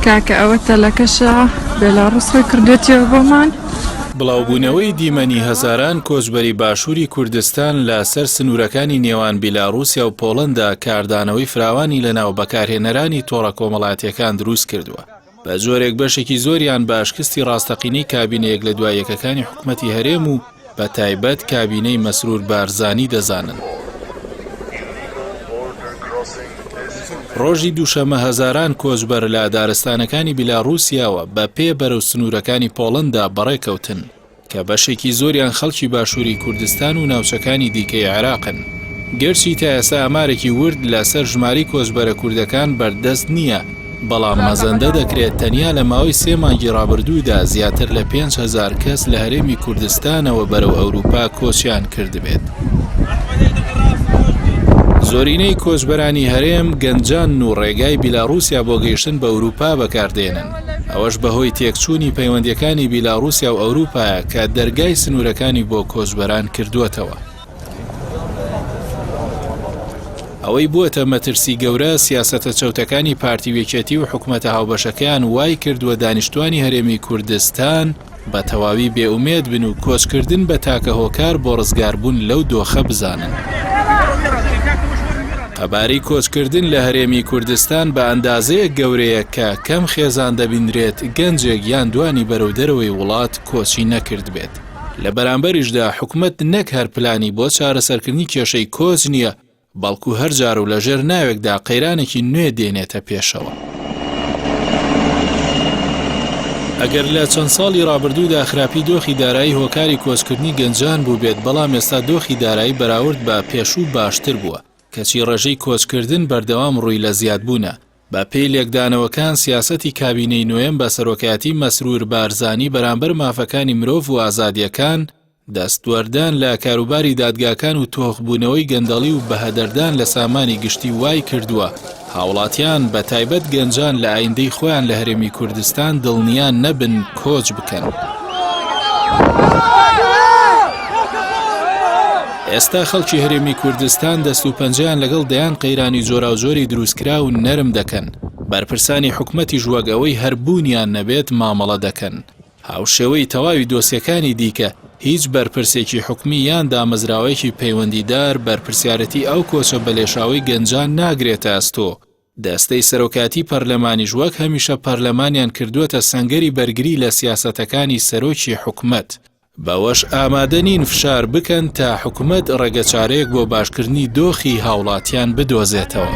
کاکە ئەوە تەلەکەشە بێلاڕوس خۆی کردوێتیەوە بۆمان. بڵاوبوونەوەی دیمەنی هەزاران کۆچبەری باشووری کوردستان لە سەر سنوورەکانی نێوان بیلاڕووسیا و پۆڵەندا کاردانەوەی فراوانی لەناو بەکارهێنەرانی تۆڕە کۆمەڵاتییەکان دروست کردووە. بە جۆرێک بەشێکی زۆریان بە شکستی ڕاستەقینەی کابینە یەک لە دوای یەکەکانی حکومەتی هەرێم و بە تایبەت کابینەی مەسرور بارزانی دەزانن. ڕۆژی دووشەممە هەزاران کۆچبەر لە دارستانەکانی بیلاڕووسیاوە بە پێ بەرەو سنوورەکانی پۆڵەندا بەڕێکەوتن. کە بەشێکی زۆریان خەڵکی باشووری کوردستان و ناوچەکانی دیکەی عێراقن. گەرچی تا ئێستا ئامارێکی ورد لەسەر ژمارەی کۆچبەرە کوردەکان بەردەست نییە، بەڵام مەزەندە دەکرێت تەنیا لە ماوەی سێ مانگی ڕابردوودا زیاتر لە 5000 کەس لە هەرێمی کوردستانەوە بەرەو ئەوروپا کۆچیان کردبێت. زۆرینەی کۆچبەرانی هەرێم گەنجانن و ڕێگای بیلاڕووسیا بۆ گەیشتن بە ئەوروپا بەکاردێنن. ئەوەش بەهۆی تێکچوونی پەیوەندییەکانی بیلاڕووسیا و ئەوروپایە کە دەرگای سنوورەکانی بۆ کۆچبەران کردووەتەوە. ئەوەی بووەتە مەترسی گەورە، سیاسەتە چەوتەکانی پارتی و یەکێتی و حکومەتە هاوبەشەکەیان وای کردووە دانیشتوانی هەرێمی کوردستان بە تەواوی بێ ئومێد بن و کۆچکردن بە تاکە هۆکار بۆ ڕزگاربوون لەو دۆخە بزانن. قەبارەی کۆچکردن لە هەرێمی کوردستان بە ئەندازەیەک گەورەیە کە کەم خێزان دەبینرێت گەنجێک یان دوانی بەرەو دەرەوەی وڵات کۆچی نەکردبێت. لە بەرامبەریشدا حکومەت نەک هەر پلانی بۆ چارەسەرکردنی کێشەی کۆچ نییە، بەڵکو هەر جارە و لەژێر ناوێکدا قەیرانێکی نوێ دێنێتە پێشەوە. ئەگەر لە چەند ساڵی ڕابردوودا خراپی دۆخی دارایی هۆکاری کۆچکردنی گەنجان بووبێت، بەڵام ئێستا دۆخی دارایی بەراورد بە پێشوو باشتر بووە، کەچی ڕێژەی کۆچکردن بەردەوام ڕووی لە زیادبوونە. بە پێی لێکدانەوەکان سیاسەتی کابینەی نۆیەم بە سەرۆکایەتی مەسرور بارزانی بەرامبەر مافەکانی مرۆڤ و ئازادییەکان، دەستوەردان لە کاروباری دادگاکان و تۆخبوونەوەی گەندەڵی و بەهەدەردان لە سامانی گشتی وای کردووە هاوڵاتیان بە تایبەت گەنجان لە ئایندەی خۆیان لە هەرێمی کوردستان دڵنیا نەبن کۆچ بکەن. ئێستا خەڵکی هەرێمی کوردستان دەست و پەنجەیان لەگەڵ دەیان قەیرانی جۆراوجۆری دروستکراو نەرم دەکەن، بەرپرسانی حکومەتیش وەک ئەوەی هەر بوونیان نەبێت مامەڵە دەکەن. هاوشێوەی تەواوی دۆسیەکانی دیکە، هیچ بەرپرسێکی حکومی یان دامەزراوەیەکی پەیوەندیدار بەرپرسیارێتی ئەو کۆچە بەلێشاوەی گەنجان ناگرێتە ئەستۆ، دەستەی سەرۆکایەتی پەرلەمانیش وەک هەمیشە پەرلەمانیان کردووەتە سەنگەری بەرگری لە سیاسەتەکانی سەرۆکی حکومەت، بەوەش ئامادە نین فشار بکەن تا حکومەت ڕێگەچارەیەک بۆ باشکردنی دۆخی هاوڵاتیان بدۆزێتەوە.